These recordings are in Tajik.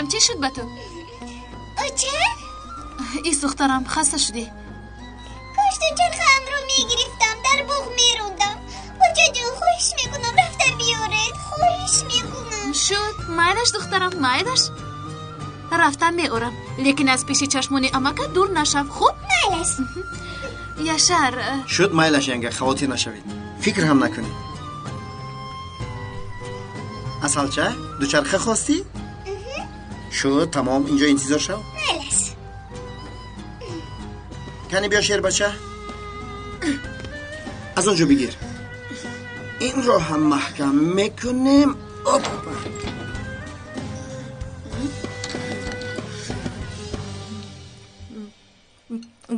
Духтарам, чӣ шуд ба ту? Оча? Ис, духтарам, хаста шудӣ. Кош дучархаамро мегирифтам, дар боғ мерондам. Очаҷон, хоҳиш мекунам, рафта биёред. Хоҳиш мекунам. Шуд, майлаш, духтарам, майлаш. Рафта меорам, лекин аз пеши чашмони амака дур нашав, хуб? Майлаш. Яшар. Шуд, майлаш, янга, хавотир нашавед. Фикр ҳам накунед. Асалча, дучарха хостӣ? Шуд, тамом, инҷо интизор шав. Майлаш. Кани биё, шербача. Аз он ҷо бигир. Инро ҳам маҳкам мекунем. Опа.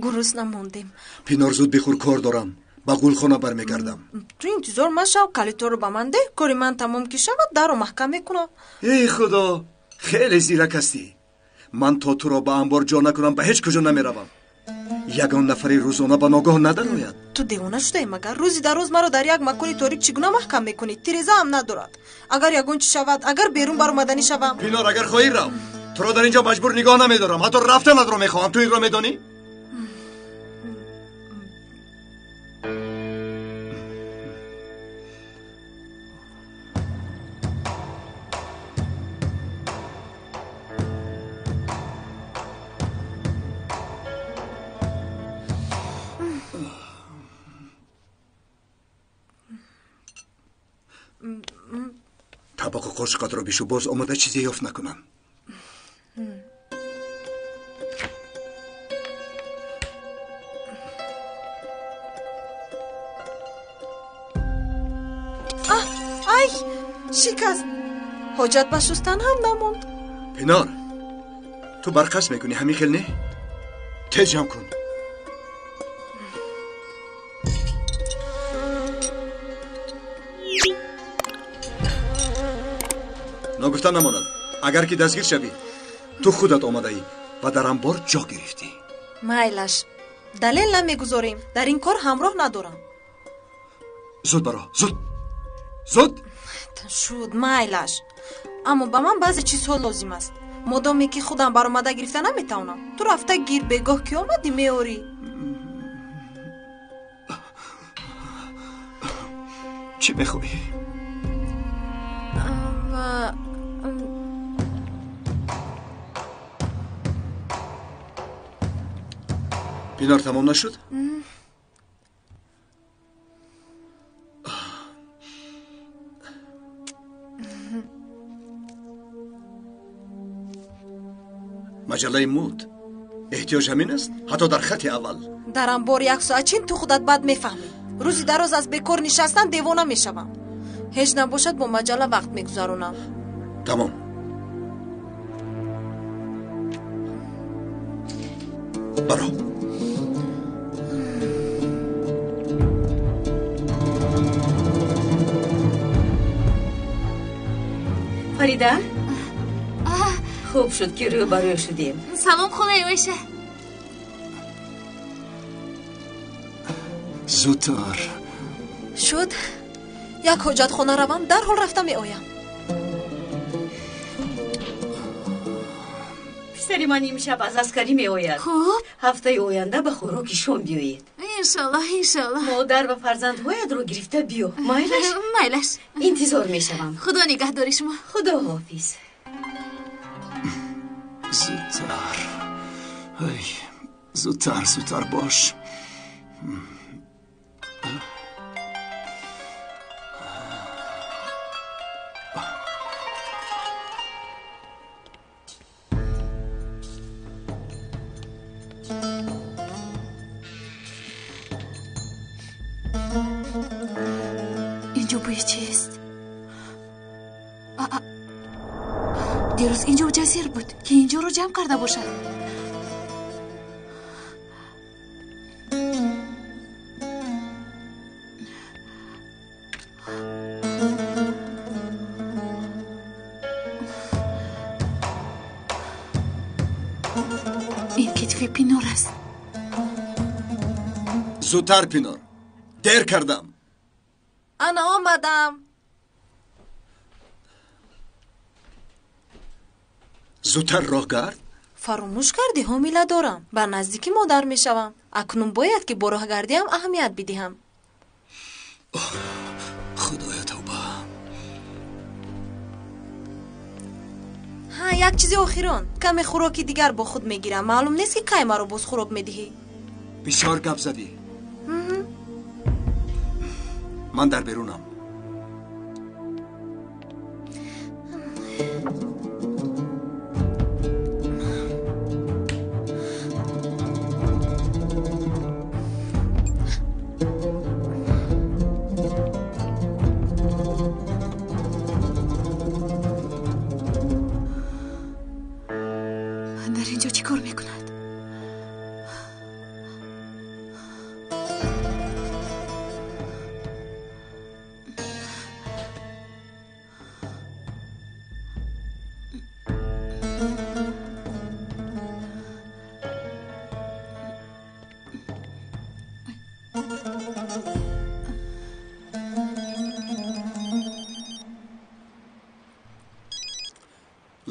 Гурусна мондем. Пинор, зуд бихӯр, кор дорам. Ба гулхона бармегардам. Ту интизор машав, калиторо ба ман деҳ, кори ман тамом ки шавад, даро маҳкам мекунам. Эй худо, хеле зирак ҳастӣ. Ман то туро ба амбор ҷо накунам, ба ҳеҷ куҷо намеравам. Ягон нафари рӯзона ба ногоҳ надарояд. Ту девона шудаӣ магар? Рӯзи дароз маро дар як макони торик чӣ гуна маҳкам мекунӣ? Тиреза ҳам надорад. Агар ягон чӣ шавад, агар берун баромаданӣ шавам. Пинор, агар хоҳӣ рав. Туро дар инҷо маҷбур нигоҳ намедорам. Ҳатто рафтанатро мехоҳам. Ту инро медонӣ? Табақу қошуқатро бишу, боз омода чизе ёфт накунам. Ай, шикаст. Ҳоҷат ба шустан ҳам намонд. Пинор, ту барқас мекунӣ, ҳамин хел не? Тез ҷамъ кун. Ногуфта намонад, агар ки дастгир шавӣ, ту худат омадаӣ ва дар амбор ҷо гирифтӣ. Майлаш, далел намегузорем. Дар ин кор ҳамроҳ надорам. Зуд баро, зуд, зуд. Шуд, майлаш. Аммо ба ман баъзе чизҳо лозим аст. Модоме ки худам баромада гирифта наметавонам. Ту рафта гир, бегоҳ ки омадӣ меорӣ. Чӣ мехоҳӣ? Пинор, тамом нашуд? Маҷаллаи муд. Эҳтиёҷ ҳамин аст? Ҳатто дар хати аввал. Дар амбор як соат чин ту худат бад мефаҳмӣ. Рӯзи дароз аз бекор нишастан девона мешавам. Ҳеҷ набошад, бо маҷалла вақт мегузаронам. Тамом. Баро. Фарида? Хуб шуд ки рӯ ба рӯ шудем. Салом, холаи Оиша. Зудтар. Шуд. Як ҳоҷатхона равам, дарҳол рафта меоям. Писари ман имшаб аз аскарӣ меояд. Хуб. Ҳафтаи оянда ба хӯроки шом биёед. Иншоллоҳ, иншоллоҳ. Модар ва фарзандҳоятро гирифта биё. Майлаш? Майлаш. Интизор мешавам. Худо нигаҳдори шумо. Худо ҳофиз. Зудтар. Ай, зудтар, зудтар бош. Инҷо бӯи чист? Дирӯз инҷо ҷазир буд, ки инҷоро ҷамъ карда бошад. Ин китфи Пинор аст. Зудтар, Пинор, дер кардам. Ана омадам. Зудтар роҳ гард. Фаромӯш кардӣ, ҳомила дорам, ба наздикӣ модар мешавам. Акнун бояд ки бо роҳгардиам аҳамият бидиҳам. Худоя, тавба. Ҳа, як чизи охирон. Каме хӯроки дигар бо худ мегирам. Маълум нест, ки кай маро боз хӯрок медиҳӣ. Бисёр гап задӣ. Ман дар берунам. Дар инҷо чӣ кор мекунад?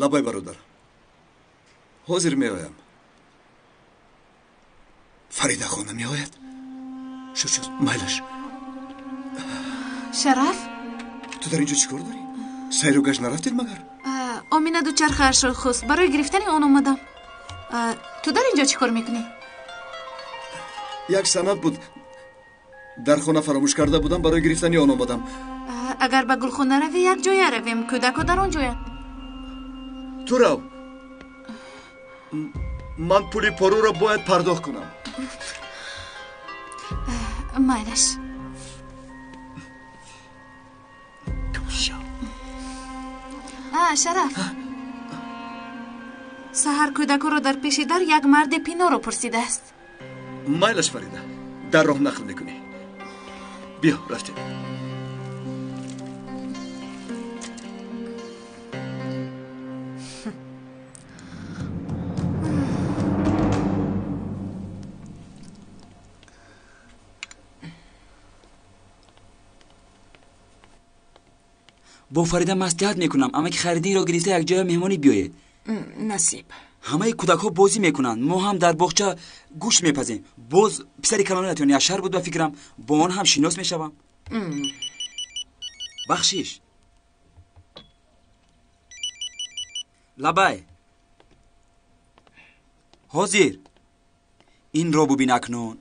Лабай, бародар, ҳозир меоям. Фарида хона меояд? Шуд, шуд, майлаш. Шараф, ту дар инҷо чӣ кор дорӣ? Сайру гашт нарафтед магар? Омина дучархаашро хост, барои гирифтани он омадам. Ту дар инҷо чӣ кор мекунӣ? Як санад буд, дар хона фаромӯш карда будам, барои гирифтани он омадам. Агар ба гулхона равӣ, як ҷоя равем, кӯдакҳо дар он ҷоянд. Ту рав, ман пули поруро бояд пардохт кунам. Майлаш. Шараф, саҳар кӯдакҳоро дар пеши дар як марде Пиноро пурсидааст. Майлаш, Фарида, дар роҳ нақл мекунӣ. Биё, рафтем. Бо Фарида маслиҳат мекунам, амаки харидиро гирифта як ҷоя меҳмонӣ биёед. Насиб. Ҳамаи кӯдакҳо бозӣ мекунанд, мо ҳам дар боғча гӯшт мепазем. Боз писари калониятон Яшар буд, ба фикрам, бо он ҳам шинос мешавам. Бахшиш. Лабай, ҳозир инро бубин. Акнун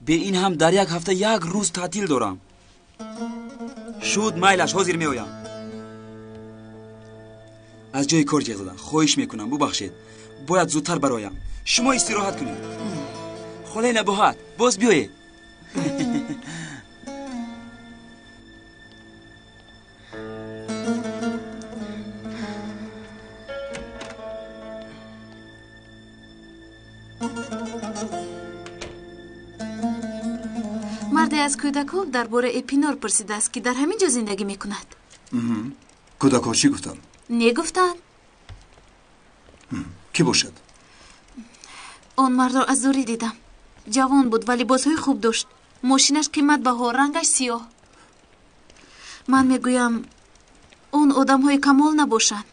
бе ин ҳам дар як ҳафта як рӯз таътил дорам. Шуд, майлаш, ҳозир меоям. Аз ҷои кор ҷеғ задам, хоҳиш мекунам, бубахшед, бояд зудтар бароям. Шумо истироҳат кунед. Холаи Набоҳат, боз биёед. Марде аз кӯдакҳо дар бораи Пинор пурсидааст, ки дар ҳамин ҷо зиндагӣ мекунад. Кӯдакҳо чӣ гуфтанд? Не гуфтанд. Кӣ бошад? Он мардро аз дурӣ дидам. Ҷавон буд ва либосҳои хуб дошт. Мошинаш қиматбаҳо, рангаш сиёҳ. Ман мегӯям, он одамҳои камол набошанд.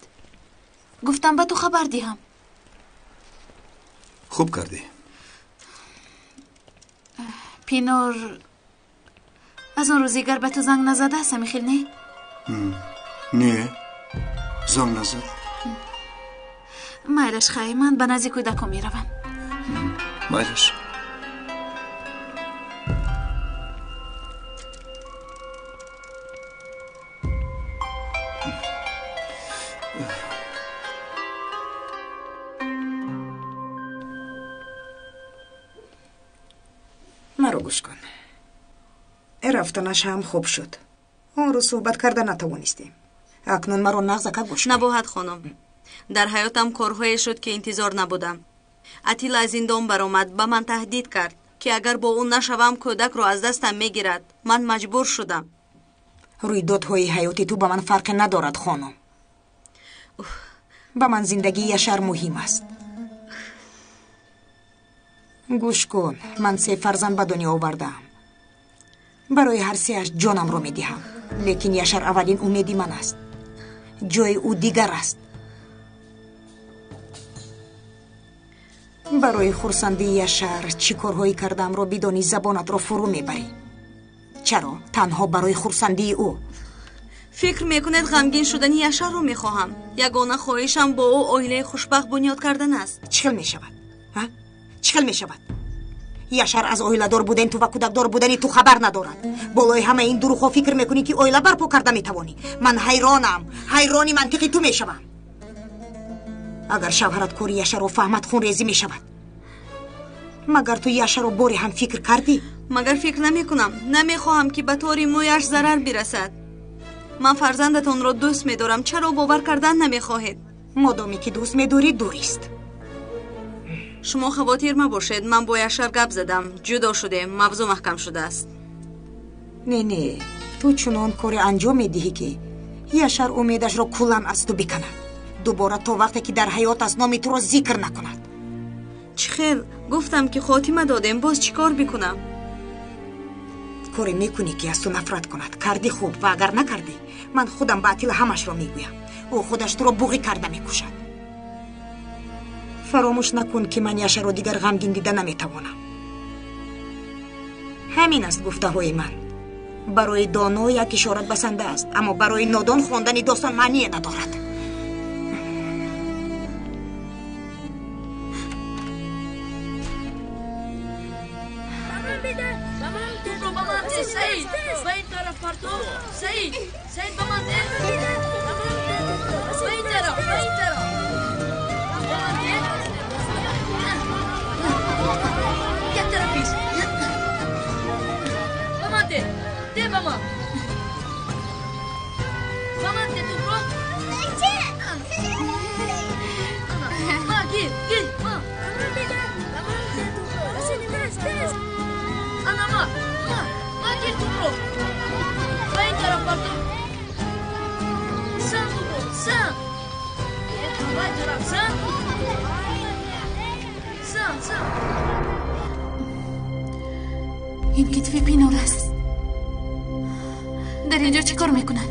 Гуфтам, ба ту хабар диҳам. Хуб кардӣ. Пинор аз он рӯз дигар ба ту занг назадааст, ҳамин хел не? Не, занг назад. Майлаш, хай, ман ба назди кӯдакҳо меравам. Майлаш. Маро гӯш кун. Рафтанаш ҳам хуб шуд. Он рӯз суҳбат карда натавонистем. Акнун маро нағзака гӯш кун. Набоҳат хонум, дар ҳаётам корҳое шуд, ки интизор набудам. Атила аз зиндон баромад, ба ман таҳдид кард, ки агар бо ӯ нашавам, кӯдакро аз дастам мегирад. Ман маҷбур шудам. Рӯйдодҳои ҳаёти ту ба ман фарқе надорад, хонум. Ба ман зиндагии Яшар муҳим аст. Гӯш кун, ман се фарзанд ба дунё овардаам. Барои ҳар сеаш ҷонамро медиҳам, лекин Яшар аввалин умеди ман аст. Ҷои ӯ дигар аст. Барои хурсандии Яшар чӣ корҳое кардаамро бидонӣ, забонатро фурӯ мебарӣ. Чаро? Танҳо барои хурсандии ӯ. Фикр мекунед ғамгин шудани Яшарро мехоҳам? Ягона хоҳишам бо ӯ оилаи хушбахт бунёд кардан аст. Чӣ хел мешавад? Чӣ хел мешавад? Яшар аз оиладор будани ту ва кӯдакдор будани ту хабар надорад. Болои ҳамаи ин дурӯғҳо фикр мекунӣ, ки оила барпо карда метавонӣ. Ман ҳайронам, ҳайрони мантиқи ту мешавам. Агар шавҳарат кори Яшарро фаҳмад, хунрезӣ мешавад. Магар ту Яшарро боре ҳам фикр кардӣ? Магар фикр намекунам. Намехоҳам, ки ба тори мӯяш зарар бирасад. Ман фарзандатонро дӯст медорам. Чаро бовар кардан намехоҳед? Модоме ки дӯст медорӣ, дурист. Шумо хавотир мабошед, ман бо Яшар гап задам. Ҷудо шудем, мавзӯъ маҳкам шудааст. Не, не, ту чунон коре анҷом медиҳӣ, ки Яшар умедашро куллан аз ту биканад. Дубора то вақте ки дар ҳаёт аст номи туро зикр накунад. Чӣ хел? Гуфтам, ки хотима додем, боз чӣ кор бикунам? Коре мекунӣ, ки аз ту нафрат кунад. Кардӣ хуб, ва агар накардӣ, ман худам ба Атила ҳамашро мегӯям. Ӯ худаш туро буғӣ карда мекушад. Фаромӯш накун, ки ман Яшарро дигар ғамгин дида наметавонам. Ҳамин аст гуфтаҳои ман. Барои доно як ишорат басанда аст, аммо барои нодон хондани достон маъние надорад. Ин китфи Пинор аст. Дар инҷо чӣ кор мекунад?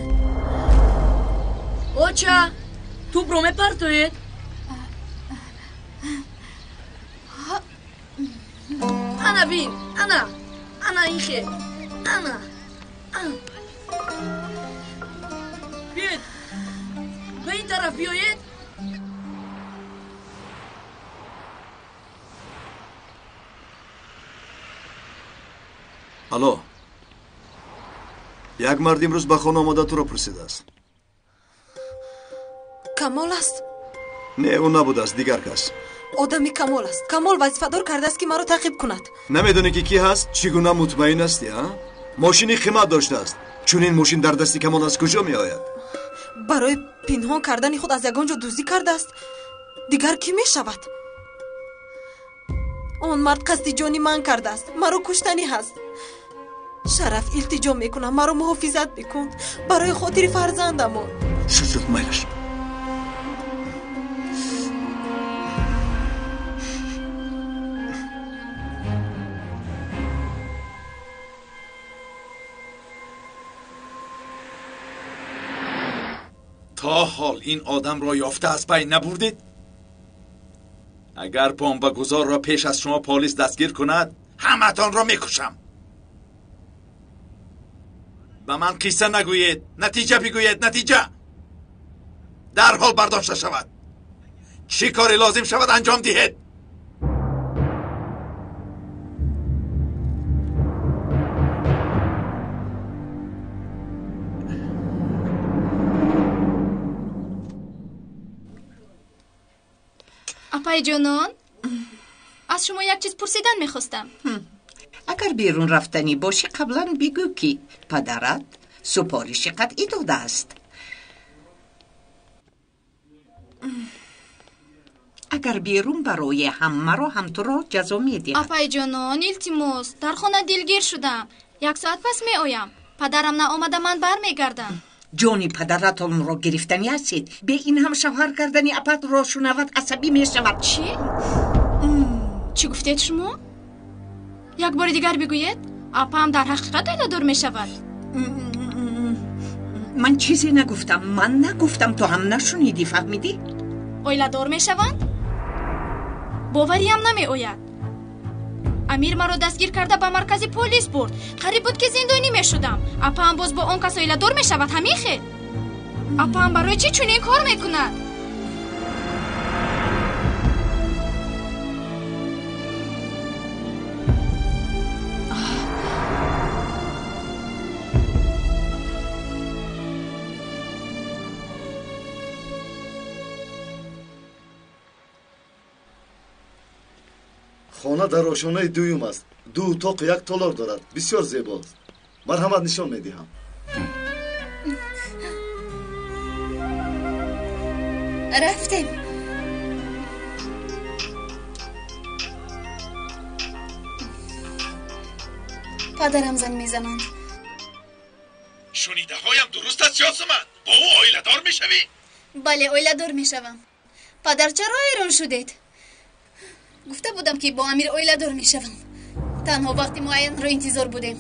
Оча, тӯбро мепартоед? Ана бин, ана, ана ин хел, ана, ана. Биёед, ба ин тараф биёед. Алло, як мард имрӯз ба хона омода туро пурсидааст. Камол аст? Не, ӯ набудааст, дигар кас. Одами Камол аст. Камол вазифадор кардааст, ки маро таъқиб кунад. Намедонӣ, ки кӣ ҳаст? Чӣ гуна мутмаин ҳастӣ, а? Мошини қимат доштааст. Чунин мошин дар дасти Камол аз куҷо меояд? Барои пинҳон кардани худ аз ягон ҷо дуздӣ кардааст. Дигар кӣ мешавад? Он мард қасди ҷони ман кардааст. Маро куштанӣ ҳаст. Шараф, илтиҷо мекунам, маро муҳофизат бикун барои хотири фарзандамон. Шуд, шуд, майлаш. То ҳол ин одамро ёфта аз пай набурдед? Агар бомбагузорро пеш аз шумо полис дастгир кунад, ҳаматонро мекушам. Ба ман қисса нагӯед, натиҷа бигӯед, натиҷа. Дарҳол бардошта шавад. Чӣ коре лозим шавад анҷом диҳед. Апаи ҷонон, аз шумо як чиз пурсидан мехостам. Агар берун рафтанӣ бошӣ, қаблан бигӯ, ки падарат супориши қатъӣ додааст. Агар берун барои ҳам маро, ҳам туро ҷазо медиҳад. Апаи ҷонон, илтимос, дар хона дилгир шудам. Як соат пас меоям. Падарам наомада, ман бармегардам. Ҷони падаратонро гирифтанӣ ҳастед. Бе ин ҳам шавҳар кардани апатро шунавад, асабӣ мешавад. Чӣ? Чӣ гуфтед шумо? Як бори дигар бигӯед. Апаам дар ҳақиқат оиладор мешавад. Ман чизе нагуфтам, ман нагуфтам, ту ҳам нашунидӣ, фаҳмидӣ? Оиладор мешаванд? Бовариам намеояд. Амир маро дастгир карда ба маркази полис бурд. Қариб буд ки зиндонӣ мешудам. Апаам боз бо он кас оиладор мешавад, ҳамин хел. Апаам барои чӣ чунин кор мекунад? Хона дар ошонаи дуюм аст. Ду утоқ, як толор дорад. Бисёр зебост. Марҳамат, нишон медиҳам. Рафтем. Падарам занг мезананд. Шунидаҳоям дуруст аст, Ёсуман? Бо ӯ оиладор мешавӣ? Бале, оиладор мешавам. Падар, чаро ҳайрон шудед? Гуфта будам, ки бо Амир оиладор мешавам. Танҳо вақти муайянро интизор будем.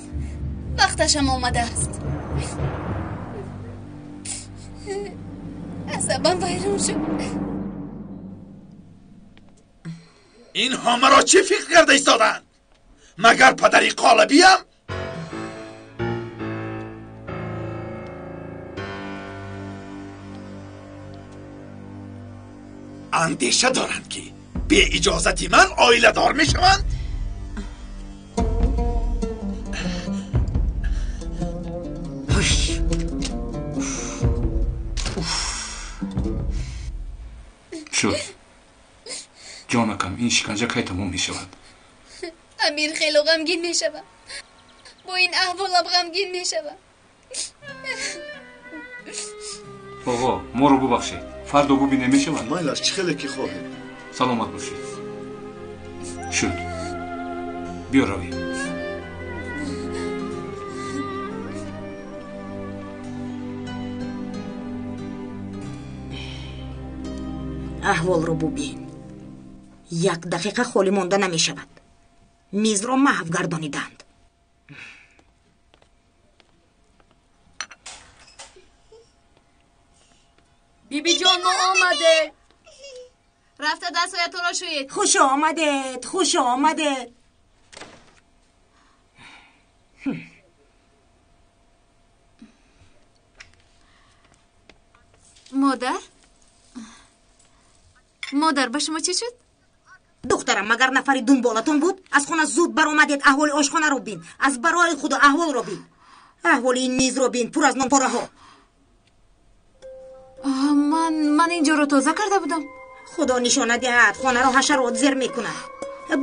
Вақташам омадааст. Асабам вайрон шуд. Инҳо маро чӣ фикр карда истодаанд? Магар падари қолабиям? Андеша доранд, ки бе иҷозати ман оиладор мешаванд? Шуд. Ҷонакам, ин шиканҷа кай тамом мешавад? Амир, хело ғамгин мешавам. Бо ин аҳволам ғамгин мешавам. Оғо, моро бубахшед. Фардо бубинем мешавад? Майлаш, чӣ хеле ки хоҳед. Саломат бошед. Шуд. Биё равем. Аҳволро бубин. Як дақиқа холӣ монда намешавад. Мизро маҳв гардониданд. Бибиҷон, мо омадем. Рафта дастҳоятонро шӯед. Хуш омадед, хуш омадед. Модар? Модар, ба шумо чӣ шуд? Духтарам, магар нафари дунболатон буд? Аз хона зуд баромадед, аҳволи ошхонаро бин. Аз барои худо аҳволро бин. Аҳволи ин мизро бин, пур аз нонпораҳо. Ман ин ҷоро тоза карда будам. Худо нишона диҳад, хонаро ҳашарот зер мекунад.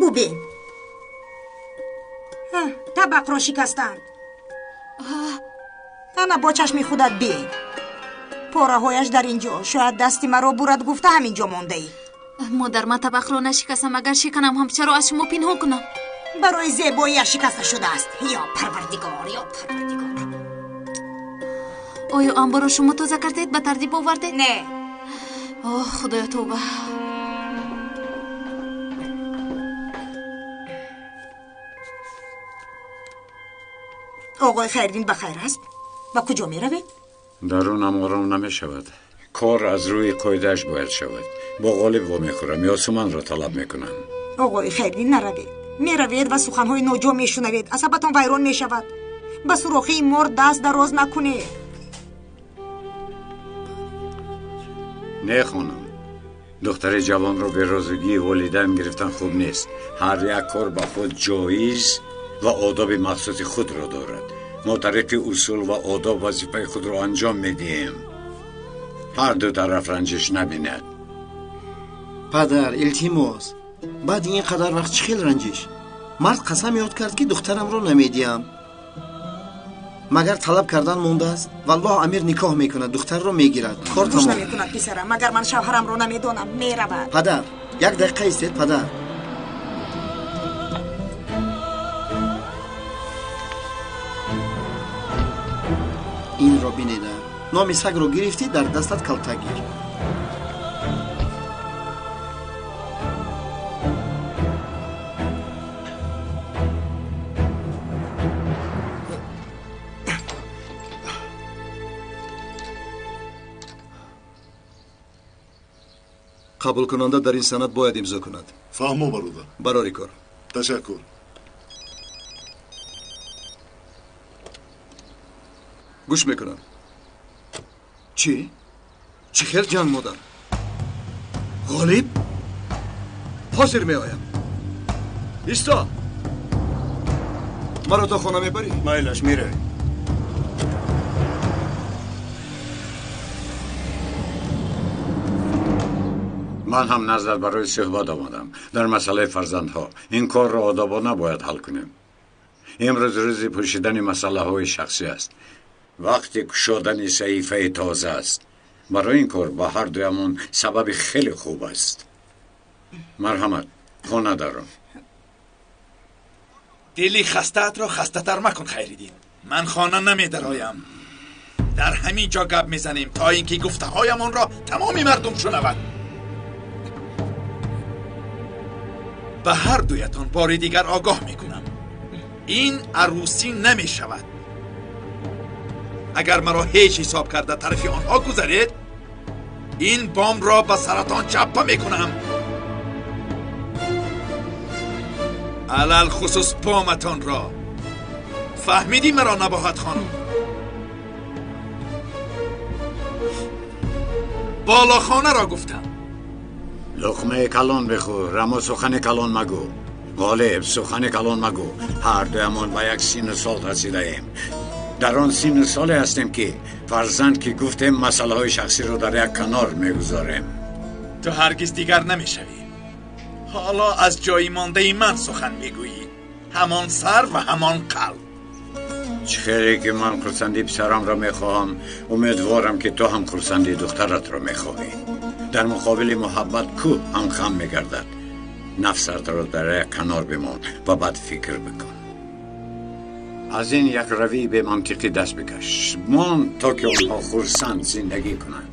Бубин. Табақро шикастанд. Ана бо чашми худат бин. Пораҳояш дар ин ҷо. Шояд дасти маро бурад гуфта ҳамин ҷо мондаӣ. Модар, ман табақро нашикастам. Агар шиканам ҳам чаро аз шумо пинҳон кунам? Барои зебоиаш шикаста шудааст. Ё Парвардигор, ё Парвардигор. Оё амборро шумо тоза кардед, ба тартиб овардед? Не. Оҳ, Худоё, тавба. Оғои Хайриддин ба хайр аст? Ба куҷо меравед? Дарунам ором намешавад. Кор аз рӯи қоидааш бояд шавад. Бо ғолиб вомехӯрам, Ёсуманро талаб мекунам. Оғои Хайриддин, наравед. Меравед ва суханҳои ноҷо мешунавед. Асабатон вайрон мешавад. Ба сурохии мор даст дароз накунед. Не, хонум. Духтари ҷавонро бе розигии волидайн гирифтан хуб нест. Ҳар як кор ба худ ҷоиз ва одоби махсуси худро дорад. Мо тариқи усул ва одоб вазифаи худро анҷом медиҳем. Ҳар ду тараф ранҷиш набинад. Падар, илтимос. Баъди ин қадар вақт чӣ хел ранҷиш? Мард қасам ёд кард, ки духтарамро намедиҳам. Магар талаб кардан мондааст? Валлоҳ, Амир никоҳ мекунад, духтарро мегирад. Кор Гӯш тамом. Намекунад, писарам. Магар ман шавҳарамро намедонам? Меравад. Падар, як дақиқа истед, падар. Инро бинеда. Номи сагро гирифтӣ, дар дастат калтак гир. Қабулкунанда дар ин санад бояд имзо кунад. Фаҳмо, бародар. Барори кор. Ташаккур. Гӯш мекунам. Чӣ? Чӣ хел ҷанг, модар? Ғолиб? Ҳозир меоям. Исто! Маро то хона мебарӣ? Майлаш, меравем. Ман ҳам наздат барои суҳбат омадам дар масъалаи фарзандҳо. Ин корро одобона бояд ҳал кунем. Имрӯз рӯзи пӯшидани масъалаҳои шахсӣ аст. Вақти кушодани саҳифаи тоза аст. Барои ин кор ба ҳар дуямон сабаби хеле хуб аст. Марҳамат, хона даром. Дили хастаатро хастатар макун, Хайриддин. Ман хона намедароям. Дар ҳамин ҷо гап мезанем, то ин ки гуфтаҳоямонро тамоми мардум шунавад. Ба ҳар дуятон бори дигар огоҳ мекунам. Ин арӯсӣ намешавад. Агар маро ҳеҷ ҳисоб карда тарафи онҳо гузаред, ин бомбро ба саратон чаппа мекунам. Алалхусус боматонро. Фаҳмидӣ маро, Набоҳат хонум? Болохонаро гуфтам. Луқмаи калон бихӯр, аммо сухани калон магӯ. Ғолиб, сухани калон магӯ. Ҳар дуямон ба як синну сол расидаем. Дар он синну соле ҳастем, ки фарзанд ки гуфтем, масъалаҳои шахсиро дар як канор мегузорем. Ту ҳаргиз дигар намешавӣ. Ҳоло аз ҷои мондаи ман сухан мегӯӣ. Ҳамон сар ва ҳамон қалб. Чӣ хеле ки ман хурсандии писарамро мехоҳам, умедворам, ки ту ҳам хурсандии духтаратро мехоҳӣ. Дар муқобили муҳаббат кӯҳ ҳам хам мегардад. Нафсатро дар як канор бимон ва баъд фикр бикун. Аз ин якравии бемантиқӣ даст бикаш. Мон то ки онҳо хурсанд зиндагӣ кунанд.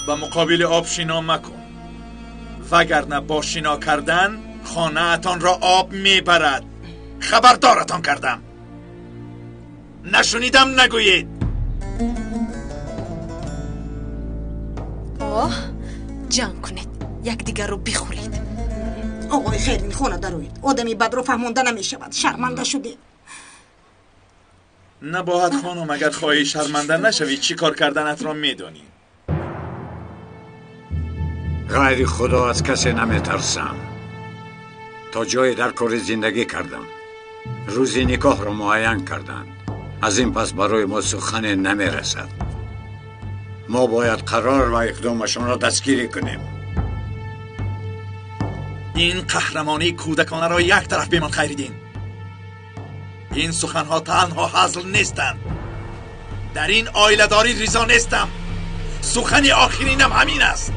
Ба муқобили об шино макун, вагарна бо шино кардан хонаатонро об мебарад. Хабардоратон кардам. Нашунидам нагӯед. Оҳ, ҷанг кунед, якдигарро бихӯред. Оғои Хайрин, хона дароед. Одами бадро фаҳмонда намешавад. Шарманда шудем. Набоҳат хонум, агар хоҳӣ шарманда нашавӣ, чӣ кор карданатро медонӣ. Ғайри худо аз касе наметарсам. То ҷое дар кори зиндагӣ кардам. Рӯзи никоҳро муайян карданд. Аз ин пас барои мо сухане намерасад. Мо бояд қарор ва иқдомашонро дастгирӣ кунем. Ин қаҳрамонии кӯдаконаро як тараф бемон, Хайриддин. Ин суханҳо танҳо ҳазл нестанд. Дар ин оиладорӣ ризо нестам. Сухани охиринам ҳамин аст.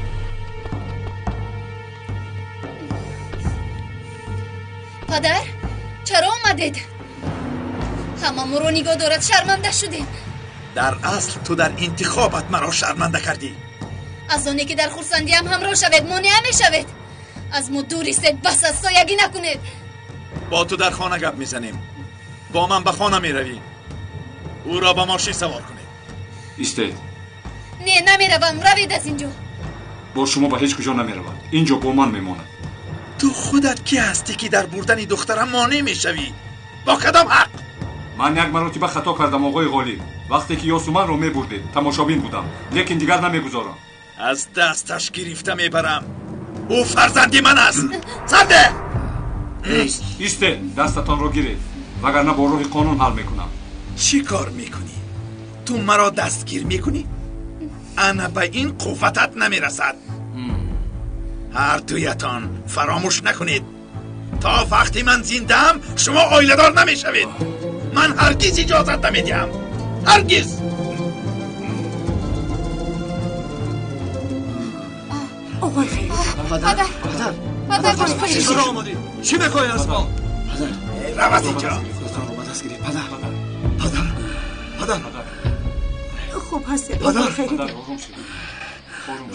Падар, чаро омадед? Ҳама моро нигоҳ дорад, шарманда шудем. Дар асл ту дар интихобат маро шарманда кардӣ. Аз оне ки дар хурсандиам ҳамроҳ шавед, монеа мешавед. Аз мо дур истед, бас аст, соягӣ накунед. Бо ту дар хона гап мезанем. Бо ман ба хона меравӣ. Ӯро ба мошин савор кунед. Истед. Не, намеравам, равед аз инҷо. Бо шумо ба ҳеҷ куҷо намеравад. Инҷо бо ман мемонад. Ту худат кӣ ҳастӣ, ки дар бурдани духтарам монеъ мешавӣ? Бо кадом ҳақ? Ман як маротиба хато кардам, оғои Ғолиб. Вақте ки Ёсуманро мебурдед, тамошобин будам, лекин дигар намегузорам. Аз дасташ гирифта мебарам. Ӯ фарзанди ман аст. Сарде! Истед, дастатонро гиред, вагарна бо роҳи қонун ҳал мекунам. Чӣ кор мекунӣ? Ту маро дастгир мекунӣ? Ана ба ин қувватат намерасад. Ҳар дуятон фаромӯш накунед, то вақти ман зиндаам шумо оиладор намешавед. Ман ҳаргиз иҷозат намедиҳам. Ҳаргиз. Оғои Хайр. Падар, падар, чаро омадӣ? Чӣ мехоҳӣ аз мо? Падар, рав аз инҷо. Духтарамро ба даст гиред. Падар, падар, падар. Хуб ҳастед, Падар, оғои Хайр?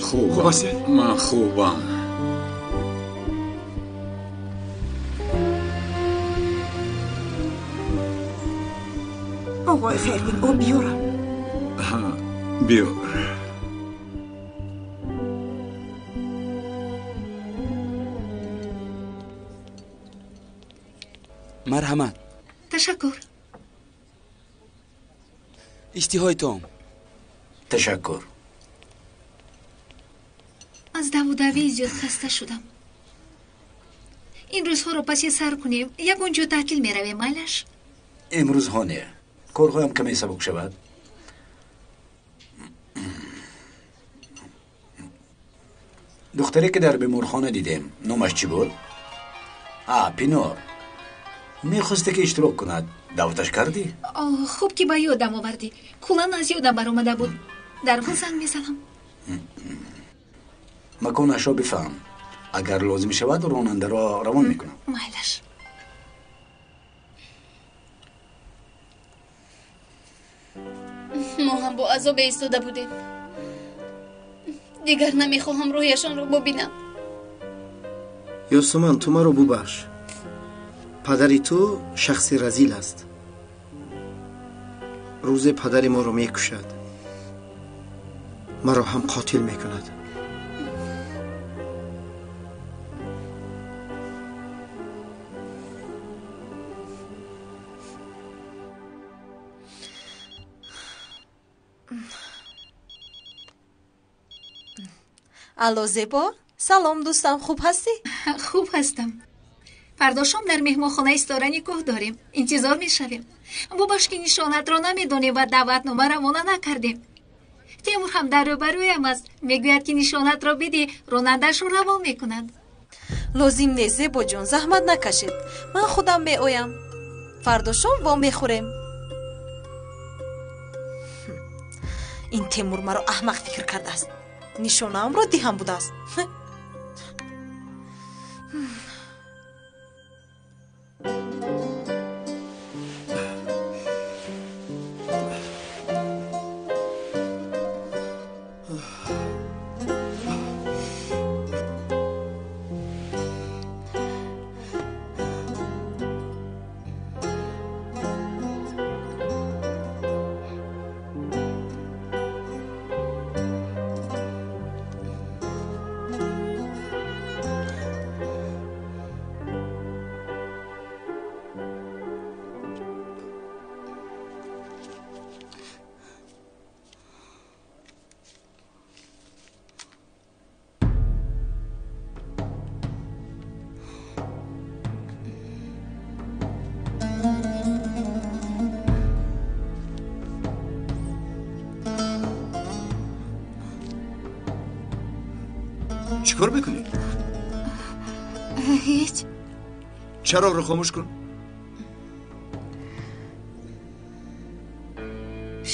Хуб ҳастед? Ман хубам. Оғои Хайрдин, об биёрам? Биёр. Марҳамат. Ташаккур. Иштиҳои том. Ташаккур. Аз давудавии зиёд хаста шудам. Ин рӯзҳоро паси сар кунем, ягон ҷо таътил меравем, майлаш? Имрӯзҳо не. Корҳоям каме сабук шавад. Духтаре ки дар беморхона дидем, номаш чӣ буд? А, Пинор. Мехосте ки иштирок кунад. Даъваташ кардӣ? Хуб ки ба ёдам овардӣ. Куллан аз ёдам баромада буд. Дарҳол занг мезанам. Маконашро бифаҳм. Агар лозим шавад, ронандаро равон мекунам. Майлаш. Мо ҳам бо азобе истода будем. Дигар намехоҳам рӯяшонро бубинам. Ёсуман, ту маро бубахш. Падари ту шахси разил аст. Рӯзе падари моро мекушад. Маро ҳам қотил мекунад. Алло, Зебо, салом дӯстам, хуб ҳастӣ? Хуб ҳастам. Фардо шом дар меҳмонхонаи Ситора никоҳ дорем. Интизор мешавем. Бубахш ки нишонатро намедонем ва даъватнома равона накардем. Темур ҳам дар рӯбарӯям аст. Мегӯяд ки нишонатро бидӣ, ронандаашро равон мекунад. Лозим нест, Зебоҷон, заҳмат накашед. Ман худам меоям. Фардо шом вомехӯрем. Ин Темур маро аҳмақ фикр кардааст. Нишонаамро диҳам будааст. Чӣ кор мекунӣ? Ҳеҷ. Чароғро хомӯш кун.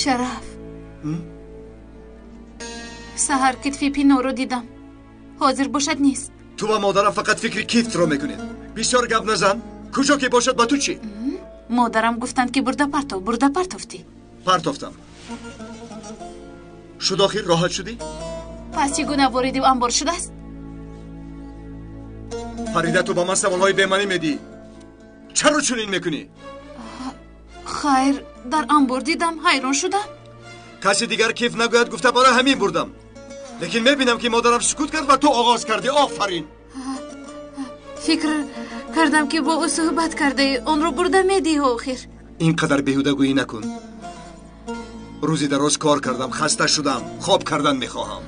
Шараф, саҳар китфи Пиноро дидам. Ҳозир бошад нест. Ту ва модарам фақат фикри китфро мекунед. Бисёр гап назан. Куҷо ки бошад, ба ту чӣ? Модарам гуфтанд ки бурда партов, бурда партофтӣ. Партофтам. Шуд охир, роҳат шудӣ? Пас чӣ гуна вориди амбор шудааст? Фарида, ту ба ман саволҳои бемаънӣ медиҳӣ. Чаро чунин мекунӣ? Хайр, дар амбор дидам, ҳайрон шудам. Каси дигар киф нагӯяд гуфта барои ҳамин бурдам. Лекин мебинам ки модарам сукут кард ва ту оғоз кардӣ. Офарин. Фикр кардам ки бо ӯ суҳбат кардаӣ, онро бурда медиҳӣ охир. Ин қадар беҳудагӯӣ накун. Рӯзи дароз кор кардам, хаста шудам, хоб кардан мехоҳам.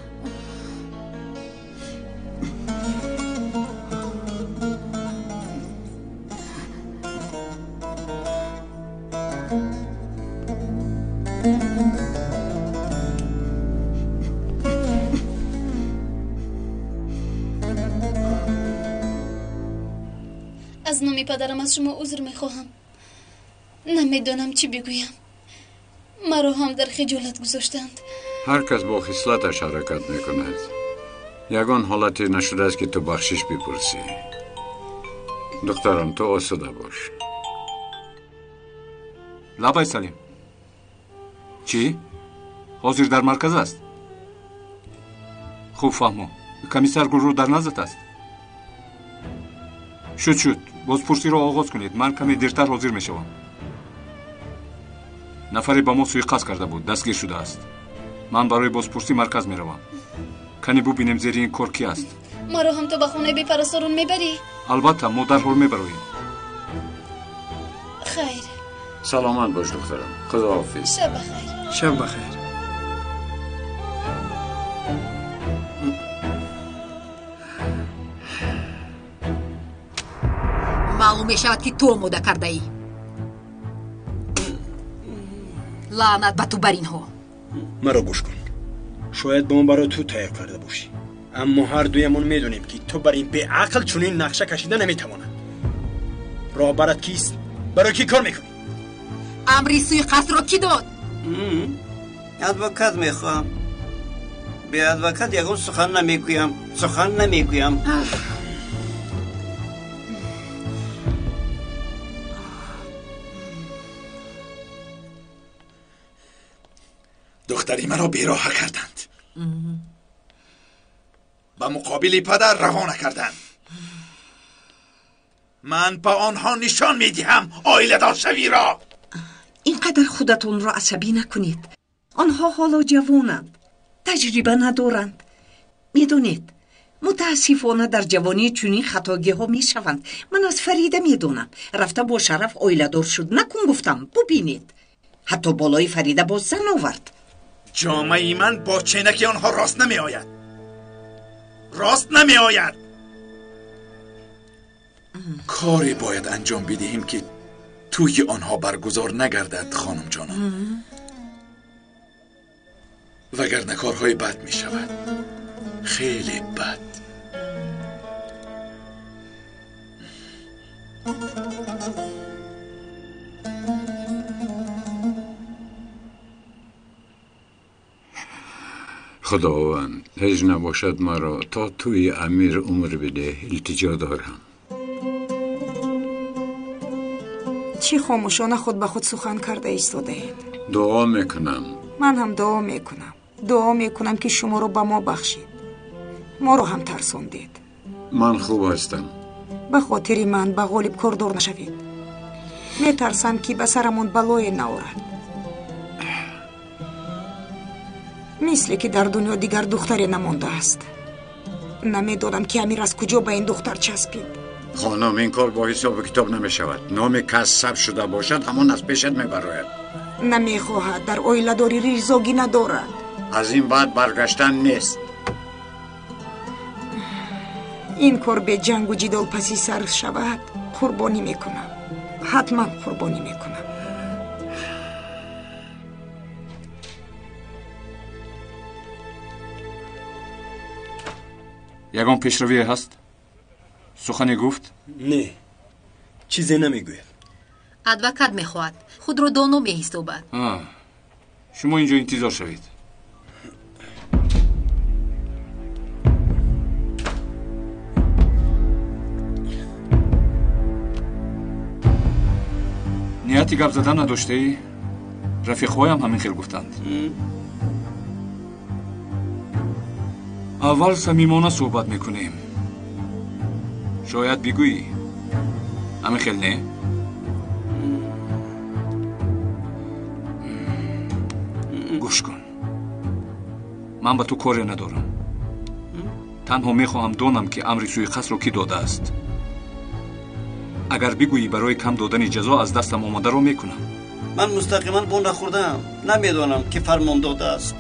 Аз номи падарам аз шумо узр мехоҳам. Намедонам чӣ бигӯям. Маро ҳам дар хиҷолат гузоштанд. Ҳар кас бо хислаташ ҳаракат мекунад. Ягон ҳолате нашудааст ки ту бахшиш бипурсӣ. Духтарам, ту осуда бош. Лабай Салим. Чӣ? Ҳозир дар марказ аст? Хуб фаҳмо. Комиссар Гулрӯ дар наздат аст? Шуд, шуд. Бозпурсиро оғоз кунед. Ман каме дертар ҳозир мешавам. Нафаре ба мо суиқасд карда буд, дастгир шудааст. Ман барои бозпурсӣ марказ меравам. Кане бубинем зери ин кор ки аст. Маро ҳам ту ба хонаи бепарасторон мебарӣ? Албатта, мо дарҳол мебароем. Хайр. Саломат бош, духтарам. Худоҳофиз. Шаб бахайр. Шаб бахайр. Маълум мешавад, ки ту омода кардаӣ. Лаънат ба ту бар инҳо. Маро гӯш кун. Шояд бомбаро ту тайёр карда бошӣ, аммо ҳар дуямон медонем, ки ту бар ин беақл чунин нақша кашида наметавонад. Роҳбарат кист? Барои кӣ кор мекунӣ? Амри суиқасдро кӣ дод? Адвокат мехоҳам. Бе адвокат ягон сухан намегӯям. Сухан намегӯям. Духтари маро бероҳа карданд. Ба муқобили падар равона карданд. Ман ба онҳо нишон медиҳам оиладоршавиро. Ин қадар худатонро асабӣ накунед. Онҳо ҳоло ҷавонанд, таҷриба надоранд. Медонед, мутаассифона дар ҷавонӣ чунин хатогиҳо мешаванд. Ман аз Фарида медонам. Рафта бо Шараф оиладор шуд. Накун гуфтам, бубинед. Ҳатто болои Фарида боз зан овард. Ҷомаи ман бо ченаки онҳо рост намеояд. Рост намеояд. Коре бояд анҷом бидиҳем, ки тӯи онҳо баргузор нагардад, хонумҷонон. Вагарна корҳои бад мешавад. Хеле бад. Худованд, ҳеҷ набошад маро то тӯи Амир умр бидеҳ, илтиҷо дорам. Чӣ хомӯшона худ ба худ сухан карда истодаед? Дуо мекунам. Ман ҳам дуо мекунам. Дуо мекунам, ки шуморо ба мо бахшед. Моро ҳам тарсондед. Ман хуб ҳастам. Ба хотири ман ба Ғолиб кордор нашавед. Метарсам, ки ба сарамон балое наорад. Мисле ки дар дунё дигар духтаре намондааст. Намедонам, ки Амир аз куҷо ба ин духтар часпид. Хонум, ин кор бо ҳисобу китоб намешавад. Номи кас сабт шуда бошад, ҳамон аз пешат мебарояд. Намехоҳад, дар оиладорӣ ризогӣ надорад. Аз ин баъд баргаштан нест. Ин кор бе ҷангу ҷидол паси сар шавад, қурбонӣ мекунам. Ҳатман қурбонӣ мекунам. Ягон пешравие ҳаст? Сухане гуфт? Не, чизе намегӯяд. Адвокат мехоҳад. Худро доно меҳисобад. Шумо инҷо интизор шавед. Нияти гап задан надоштаӣ? Рафиқҳоям ҳамин хел гуфтанд. Аввал самимона суҳбат мекунем. Шояд бигӯӣ. Ҳамин хел не? Гӯш кун. Ман ба ту коре надорам. Танҳо мехоҳам донам, ки амри суиқасдро кӣ додааст. Агар бигӯӣ, барои кам додани ҷазо аз дастам омадаро мекунам. Ман мустақиман бо нахӯрдаам. Намедонам, ки фармон додааст.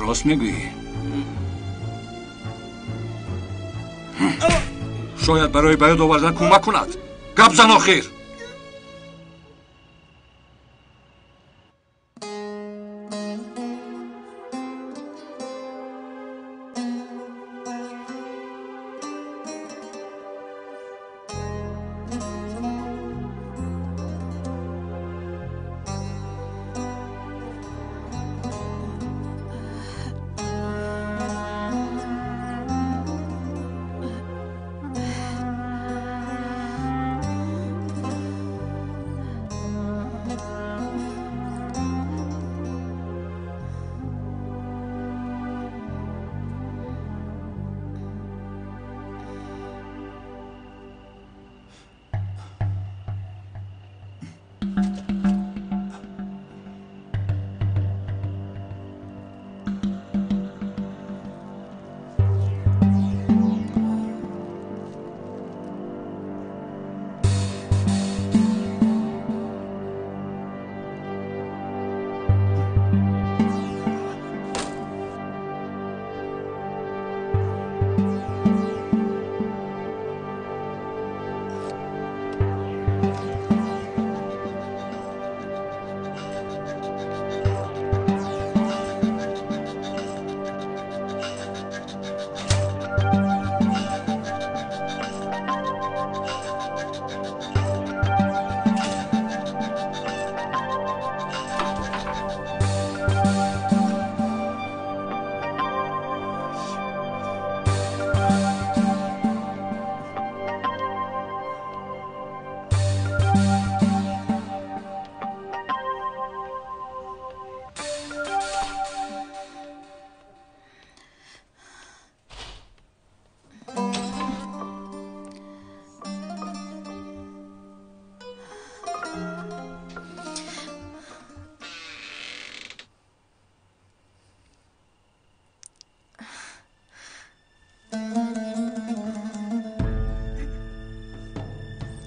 Рост мегӯӣ? Шояд барои ба ёд овардан кӯмак кунад. Гап зан охир.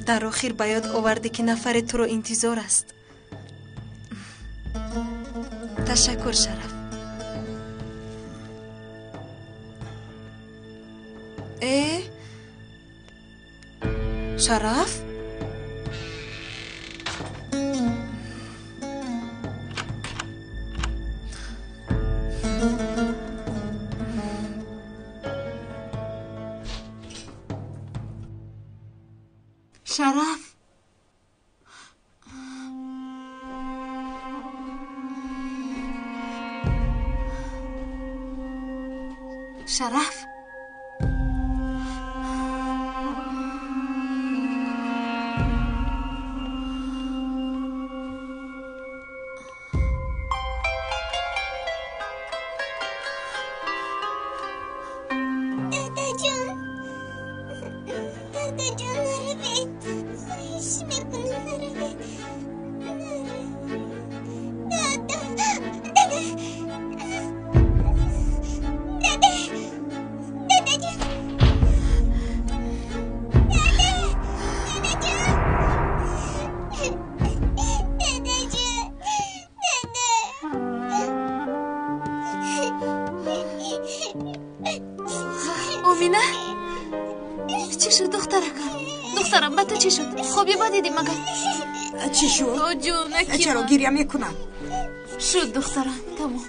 Дар охир ба ёд овардӣ, ки нафаре туро интизор аст. Ташаккур, Шараф. Э, Шараф? Шараф, Шараф, Дадаҷон, дадаҷон, наравед. Хоҳиш мекунам, наравед. Дада, дада, дада, дадаҷон, дада, дадаҷон, дадаҷон, дада. Омина, чӣ шуд, духтаракам? Духтарам, ба ту чӣ шуд? Хоби ба дидӣ магар? Чӣ шуд? О, ҷонаки Чаро ман. гиря мекунам? Шуд, духтарам, тамом.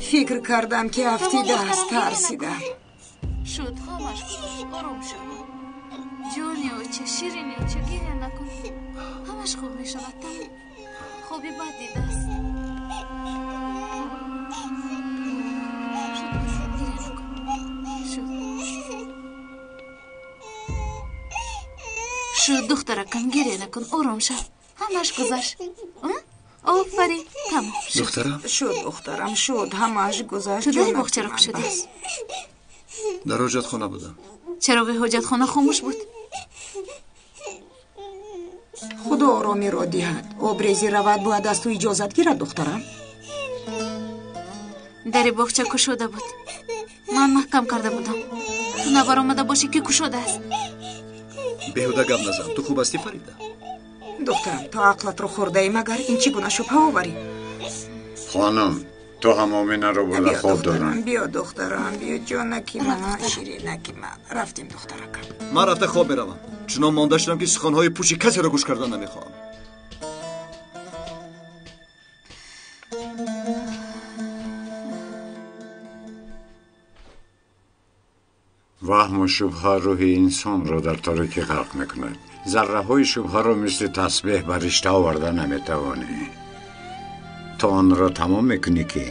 Фикр кардам, ки афтидааст, Тамом, духтарам, тарсидам. Шуд, ҳамаш гузашт, ором шав. Ҷони оча, ширини оча, гиря накун. Ҳамаш хуб мешавад, тамом. Хоби бад дидааст. Шуд, гиря накун. Шуд. Шуд, духтаракам, гиря накун, ором шав. Ҳамаш гузашт. Офарин, тамом. Шуд. Духтарам. Шуд, духтарам, шуд, ҳамааш гузашт. Ту дари ҷонаки боғчаро ман, кушодӣ? бас. Дар ҳоҷатхона будам. Чароғи ҳоҷатхона хомӯш буд. Худо оромиро диҳад. Обрезӣ равад, бояд аз ту иҷозат гирад, духтарам. Дари боғча кушода буд. Ман маҳкам карда будам. Ту набаромада бошӣ, ки кушодааст. Беҳуда гап назан. Ту хуб ҳастӣ, Фарида? Духтарам, то ақлатро хӯрдаӣ, магар ин чӣ гуна шубҳаоварӣ? Хонум, ту ҳам Оминаро бурда Биё, хоб духтарам, дорам. биё, духтарам, биё, ҷонаки ман, ширинаки ман. Рафтем, духтаракам. Ман рафта хоб меравам. Чунон монда шудам, ки суханҳои пӯши касеро гӯш кардан намехоҳам. Ваҳму шубҳа рӯҳи инсонро дар торикӣ ғарқ мекунад. Зарраҳои шубҳаро мисли тасбеҳ ба ришта оварда наметавонӣ. То онро тамом мекунӣ, ки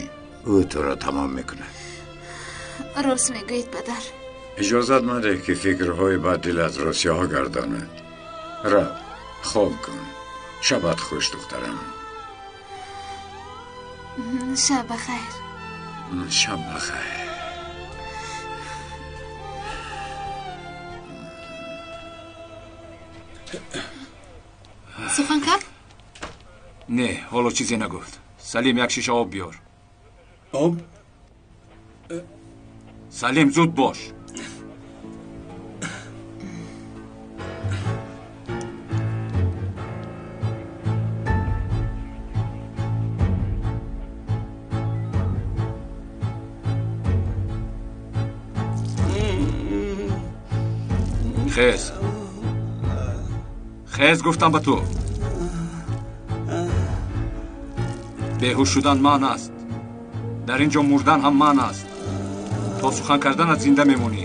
ӯ туро тамом мекунад. Рост мегӯед, падар. Иҷозат мадеҳ, ки фикрҳои бад дилатро сиёҳ гардонад. Рав, хоб кун. Шабат хуш, духтарам. Шаб бахайр. Шаб бахайр. Сухан кард? Не, ҳоло чизе нагуфт. Салим, як шиша об биёр. Об? Салим, зуд бош. Хез, хез, гуфтам ба ту. Беҳуш шудан манъ аст. Дар ин ҷо мурдан ҳам манъ аст. То сухан карданат зинда мемонӣ.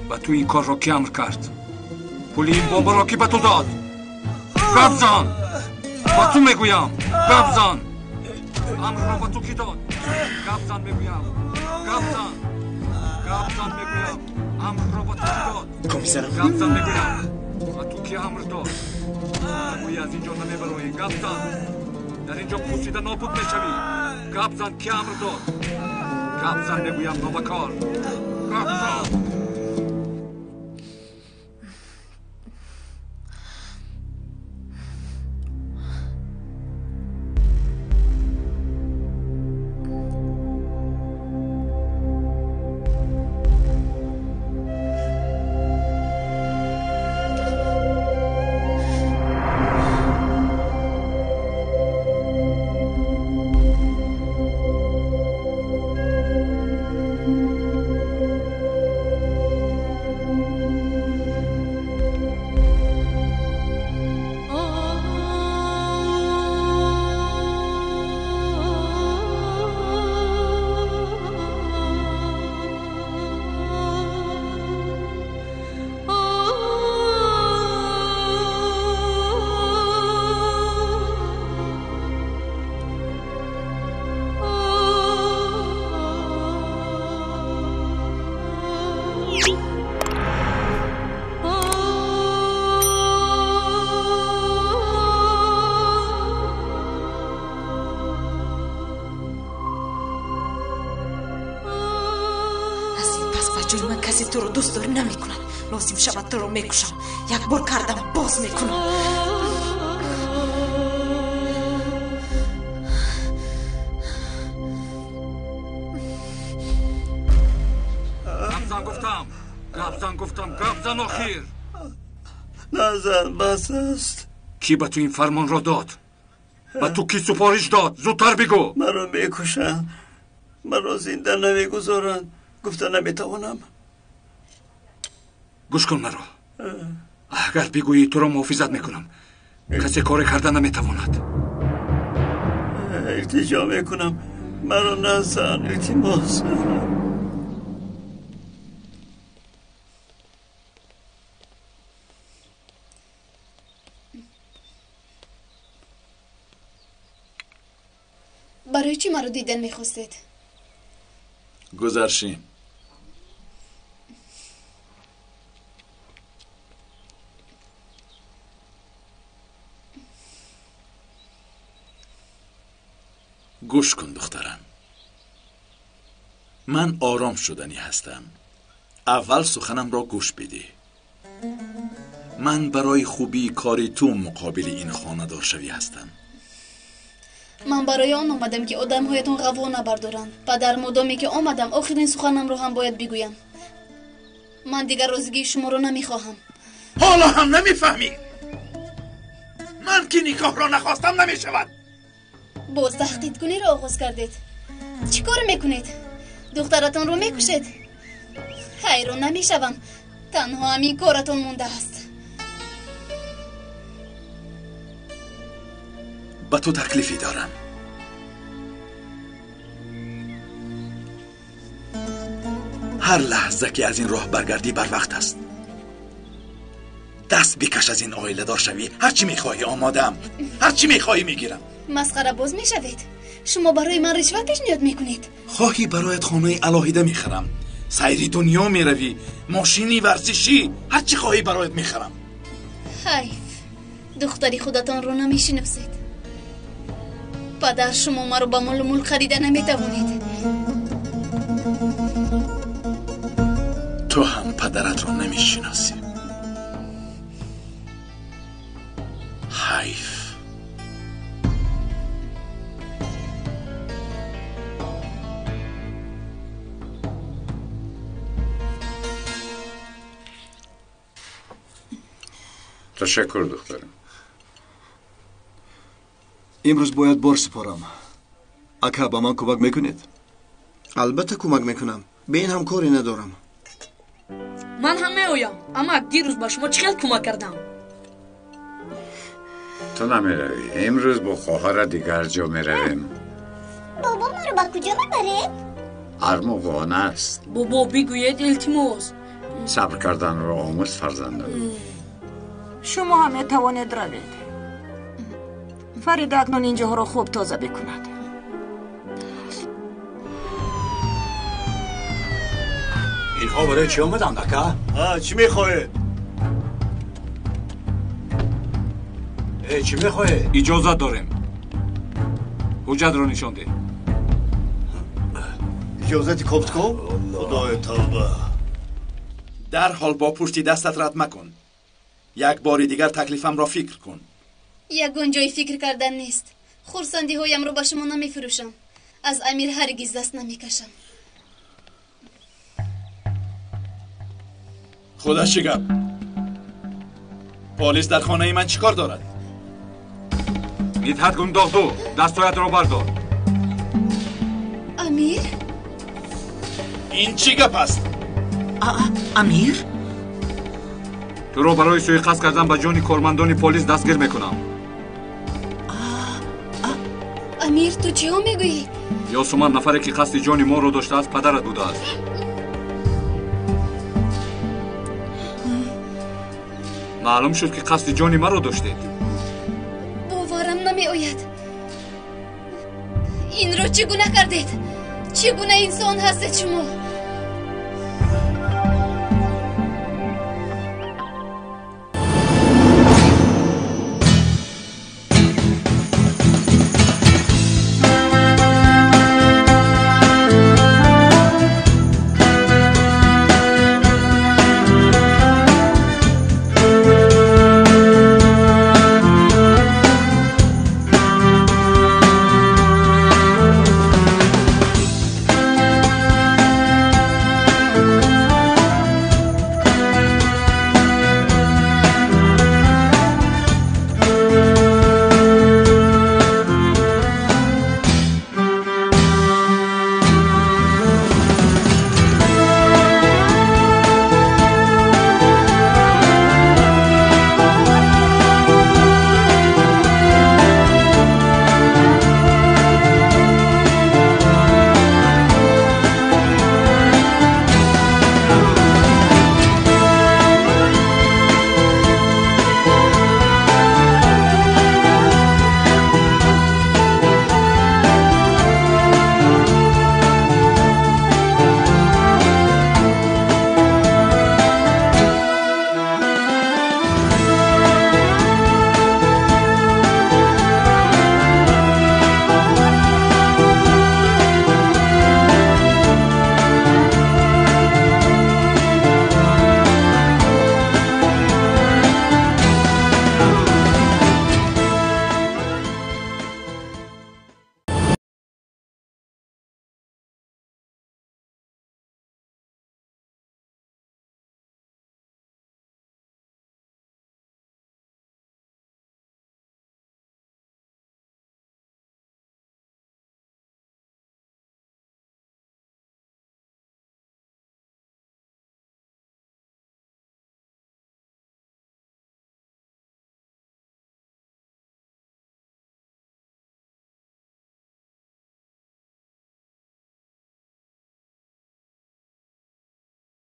Ба ту ин корро кӣ амр кард? Пули ин бомбаро кӣ ба ту дод? Гап зан! Ба ту мегӯям, гап зан! Амрро ба ту кӣ дод? Гап зан мегӯям, гап зан! Гап зан мегӯям, амрро ба ту кӣ дод? Комиссарам. Гап зан мегӯям, ба ту кӣ амр дод? Нагӯӣ, аз ин ҷо намебароӣ. Гап зан! Дар ин ҷо пусида нобуд мешавӣ. Гап зан, кӣ амр дод? Гап зан мегӯям, нобакор! Гап зан! Касе туро дӯстдорӣ намекунад. Лозим шавад туро мекушам. Як бор кардам, боз мекунам. Гапзан гуфтам, гапзан гуфтам, гапзан охир. Назан, бас аст. Кӣ ба ту ин фармонро дод? Ба ту кӣ супориш дод? Зудтар бигӯ. Маро мекушанд, маро зинда намегузоранд. Гуфта наметавонам. Гӯш кун маро. Агар бигӯӣ туро муҳофизат мекунам. Касе коре карда наметавонад. Илтиҷо мекунам, маро назан, илтимос. Барои чӣ маро дидан мехостед? Гузаршин. Гӯш кун духтарам. Ман ором шуданӣ ҳастам. Аввал суханамро гӯш бидеҳ. Ман барои хубии кори ту муқобили ин хонадоршавӣ ҳастам. Ман барои он омадам, ки одамҳоятон ғавғо набардоранд. Падар, модоме ки омадам, охирин суханамро ҳам бояд бигӯям. Ман дигар розигии шуморо намехоҳам. Ҳоло ҳам намефаҳмӣ? Ман ки никоҳро нахостам намешавад. Боз таҳқиқкуниро оғоз кардед. Чӣ кор мекунед? Духтаратонро мекушед? Ҳайрон намешавам. Танҳо ҳамин коратон мондааст. Ба ту таклифе дорам. Ҳар лаҳза ки аз ин роҳ баргардӣ барвақт аст. Даст бикаш аз ин оиладор шавӣ. Ҳар чӣ мехоҳӣ омодаам. Ҳар чӣ мехоҳӣ мегирам. Масхарабоз мешавед? Шумо барои ман ришва пешниҳод мекунед? Хоҳӣ бароят хонаи алоҳида мехарам. Сайри дунё меравӣ, мошини варзишӣ, ҳар чӣ хоҳӣ бароят мехарам. Ҳайф, духтари худатонро намешиносед. Падар, шумо маро ба молу мулк харида наметавонед. Ту ҳам падаратро намешиносӣ. Ҳайф. Ташаккур, духтарам. Имрӯз бояд бор супорам. Ака, ба ман кӯмак мекунед? Албатта кӯмак мекунам. Бе ин ҳам коре надорам. Ман ҳам меоям. Амак, дирӯз ба шумо чӣ хел кӯмак кардам? Ту намеравӣ. Имрӯз бо хоҳара дигар ҷо меравем. Бобо, маро ба куҷо мебаред? Армуғон аст. Бобо, бигӯед, илтимос. Сабр карданро омӯз, фарзандам. Шумо ҳам метавонед равед. Фарида акнун ин ҷоҳоро хуб тоза бикунад. Инҳо барои чӣ омаданд, ака? Чӣ мехоҳед? Чӣ мехоҳед? Иҷозат дорем. Ҳуҷҷатро нишон деҳ. Иҷозати кофтуков? Худои тавба. Дарҳол бо пушти дастат рад макун. Як бори дигар таклифамро фикр кун. Ягон ҷои фикр кардан нест. Хурсандиҳоямро ба шумо намефурӯшам. Аз Амир ҳаргиз даст намекашам. Худаш чӣ гап? Полис дар хонаи ман чӣ кор дорад? Мидҳат Гундоғду, дастҳоятро бардор. Амир? Ин чӣ гап аст? Амир? Туро барои суиқасд кардан ба ҷони кормандони полис дастгир мекунам. Амир, ту чиҳо мегӯӣ? Ёсуман, нафаре ки қасди ҷони моро доштааст, падарат будааст. Маълум шуд, ки қасди ҷони маро доштед. Боварам намеояд. Инро чӣ гуна кардед? Чӣ гуна инсон ҳастед шумо?